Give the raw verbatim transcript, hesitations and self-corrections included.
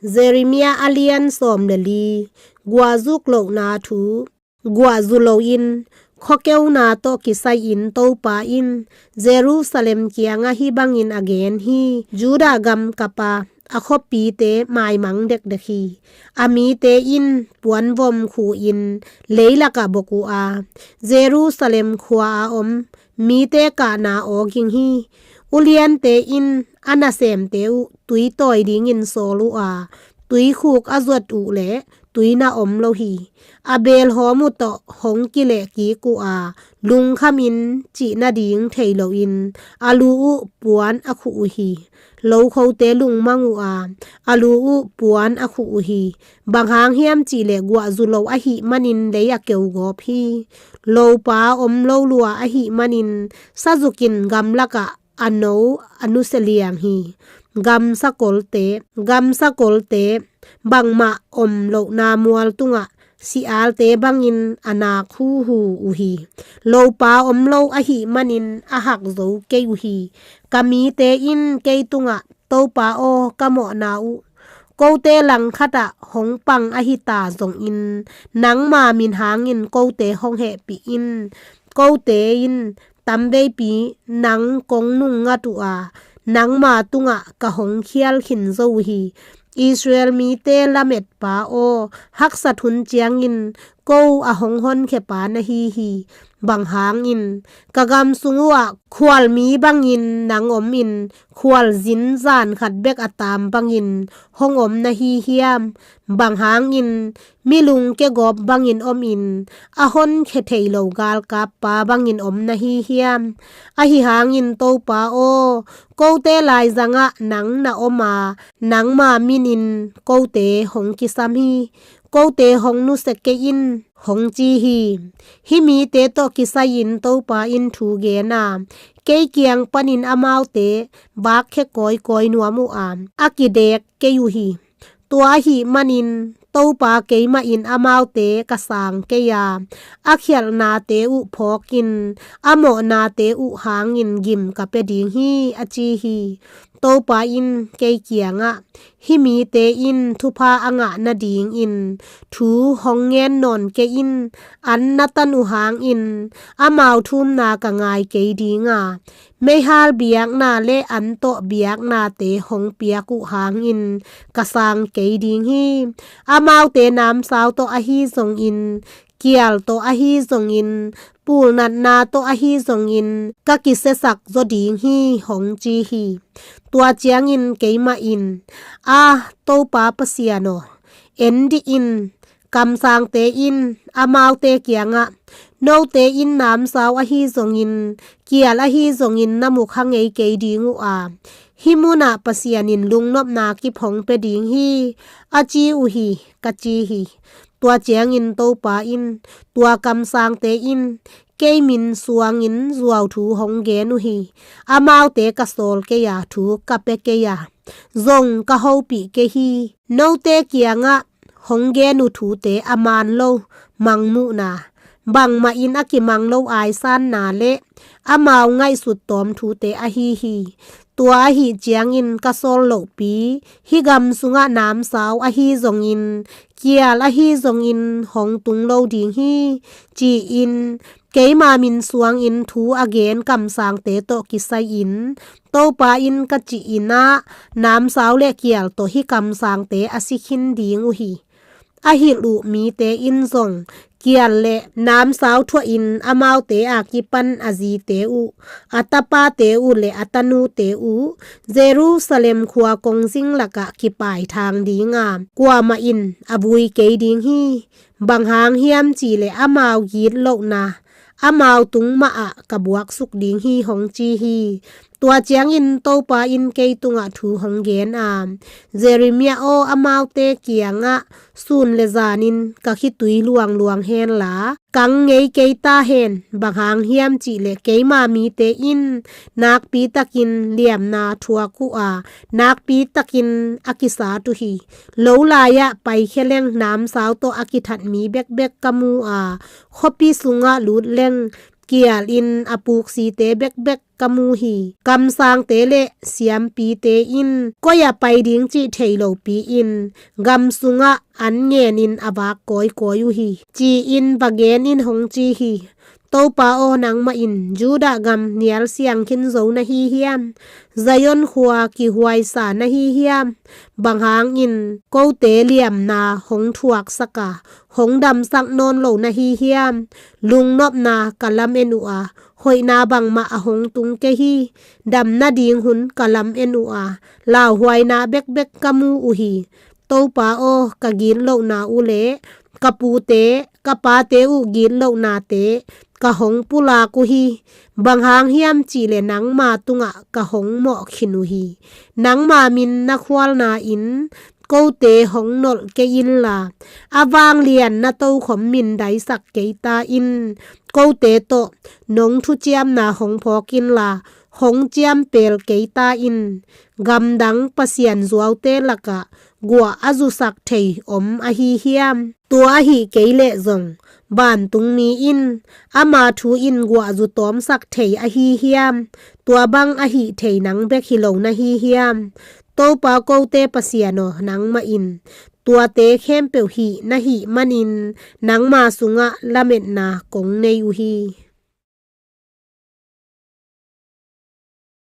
Jeremiah a lian sawm le li. Guahzuk lohna thu. Guahzu loin, khuakeuna tawh kisai-in Topa in Jerusalem kiangah hih bangin a gen hi: Judah gam kap a, a khuapite maimang dekdek hi. A mite in puanvom khuhin leilakah bok uh a, Jerusalem khua-a om mite kahna aw ging hi. Uliante in a nasemte uh tuitawi dingin sawl uh a, tuikhuk a zuat uh leh tuina om lo hi. A beelhawm uh tawh hong kilehkik uh a, lungkhamin cih nading thei loin a lu uh puan a khuh uh hi. Lokhote lungmang uh a, a lu uh puan a khuh uh hi. Bang hang hiam cihleh guahzu lo ahih manin lei a keugawp hi. Lopa om lo lua ahih manin sazukin gamlakah a no a nusia liang hi. Gamsa kolte, gamsa kolte, bangmah om lohna mual tungah sialte bangin a nak huhu uh hi. Lopa om lo ahih manin a hak zo kei uh hi. Ka mite in kei tungah, Topa aw, ka mawhna uh kote langkhatah hong pang ahi ta zongin, nangma min hangin kote hong hehpih in. Kote in tamveipi nang kong nungngat uh a, nangma tungah ka hong khial khin zo uh hi. Israel mite lametpa aw, haksat hun ciangin ko a hong honkhia pa na hi hi. Bang hangin ka gam sung uhah khualmi bangin nang omin, khualzin zan khat bek a taam bangin hong om na hi hiam? Bang hangin mi lungkia gawp bangin omin, a honkhia thei lo galkappa bangin om na hi hiam? Ahi hangin Topa aw, kote laizangah nang na om a, nangma minin kote hong kisam hi. Kote hong nusia kei in, hong ci hi. Hih mite tawh kisai-in Topa in thu gen a, kei kiang panin amaute vakkhia kawikawi nuam uh a, a kidek kei uh hi. Tua ahih manin Topa keimah in amaute ka sang kei a, a khialhnate uh phawkin, a mawhnate uh hangin gim ka pia ding hi, a ci hi. Topa in kei kiangah, hih mite in thupha a ngah nadingin thu hong ngen nawn kei in. An na tan uh hangin amau thumna ka ngai kei ding a, meihal biakna le an tawh biaknate hong piak uh hangin ka sang kei ding hi. Amaute namsau tawh ahi zongin, kial tawh ahi zongin, pulnatna tawh ahi zongin ka kisiasak zaw ding hi, hong ci hi. Tua ciangin keimah in, a, Topa Pasian aw, en dih in. Kamsangte in amaute kiangah, note in namsau ahi zongin, kial ahi zongin na mu kha ngei kei ding uh a, hih munah Pasian in lungnopna kip hong pia ding hi, a ci uh hi, ka ci hi. Tua ciangin Topa in, tua kamsangte in kei min suangin zuauthu hong gen uh hi. Amaute ka sawl kei a, thu ka pia kei a, zong ka hopih kei hi. Note kiangah hong gen uh thute a man lo mangmuhna, bangmah in a kimang lo aisanna le amau ngaihsut tawm thute ahi hi. Tua ahih ciangin ka sawl lohpi hih gam sungah namsau ahi zongin, kial ahi zongin hong tung lo ding hi, ci-in keima min suangin thu a gen kamsangte tawh kisai-in, Topa in ka cih in ah, namsau le kial tawh hih kamsangte a si khin ding uh hi. A hilh uh mite in zong kial le namsau thuahin amaute a kipan a zite uh, a tapate uh le a tanute uh Jerusalem khua kongzing lakah kipaithang ding a, kuamah in a vui kei ding hi. Bang hang hiam cihleh amau gitlohna amau tung mahah ka buaksuk ding hi, hong ci hi. Tua ciangin Topa in kei tungah thu hong gen a, Jeremiah aw, amaute kiangah, sun le zanin ka khitui luangluang henla, kang ngei kei ta hen. Bang hang hiam cihleh keima mite in nakpitakin liamna thuak uh a, nakpitakin a kisat uh hi. Lo lai-ah paikhia leng namsau tawh a kithat mi bekbek ka mu a, khuapi sungah lut leng kial in a puksite bekbek ka mu hi. Kamsangte le siampite in koi-ah pai ding cih thei lopi-in gam sungah an ngenin a vak kawikawi uh hi, ci-in va gen in hong ci hi. Topa aw, nangmah in Judah gam nial siang khin zo na hi hiam? Zion khua kihuaisa na hi hiam? Bang hangin kote liamna hong thuaksak a, hong damsak nawn lo na hi hiam? Lungnopna ka lamen uh a, hoihna bangmah a hong tung kei hi. Dam nading hun ka lamen uh a, lauhuaina bekbek ka mu uh hi. Topa aw, ka gitlohna uh le ka pute, ka pate uh gitlohnate ka hong pulak uh hi. Bang hang hiam cih leh nangma tungah ka hong mawh khin uh hi. Nangma min na khualna-in kote hong nolh kei inla, a vanglian na tokhom mindaisak kei ta in. Kote tawh nong thuciamna hong phawk inla, hong ciampel kei ta in. Gamdang pasian zuaute lakah guah a zusak thei om ahi hiam? Tua ahi kei leh zong vantungmi in ama thu in guah zu tawmsak thei ahi hiam? Tua bang ahih thei nang bek hi lo na hi hiam? Topa kote Pasian aw, nangmah in tuate khempeuh hih na hih manin nangma sungah lametna kong nei uh hi.